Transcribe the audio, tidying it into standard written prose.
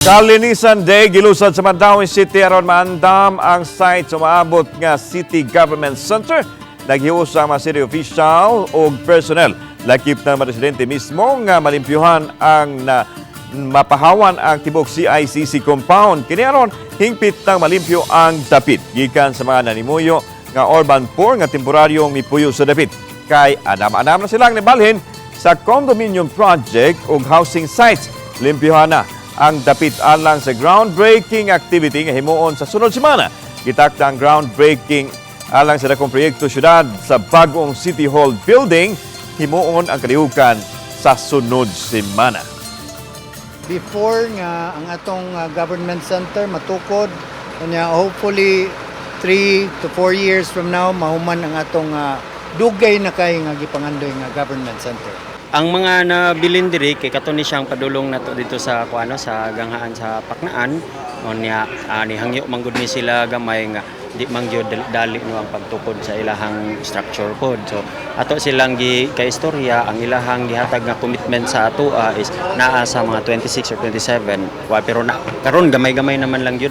Kalinisan Day gilusad sa Mandaue City aron maandam ang site sa maabot nga City Government Center. Naghiusa ang mga city official ug personnel. Lakip na mga residente mismo nga malimpyuhan ang na mapahawan ang tibok CICC compound. Kini aron hingpit nang malimpyo ang dapit gikan sa mga nanimuyo nga urban poor nga temporaryong mipuyo sa dapit. Kay anam-anam na silang nibalhin sa condominium project ug housing sites. Limpyuhan na ang dapit alang sa groundbreaking activity nga himuon sa sunod semana. Gitakda ang groundbreaking alang sa dakong proyekto syudad sa bagong City Hall building, himuon ang kalihukan sa sunod semana. Before nga ang atong government center matukod unya, hopefully 3 to 4 years from now mahuman ang atong dugay na kay nga gipangandoy nga government center. Ang mga nabilin diri kay kato ni siyang padulong nato dito sa kuano, sa ganghaan sa Paknaan. Unya nihangyo man gud ni sila gamay nga di man gyud dali no ang pagtukod sa ilahang structure pod. So ato silang gi kay istorya, ang ilahang gihatag nga commitment sa atoa is naa sa mga 26 or 27 wa, pero na karon gamay-gamay naman lang gyud.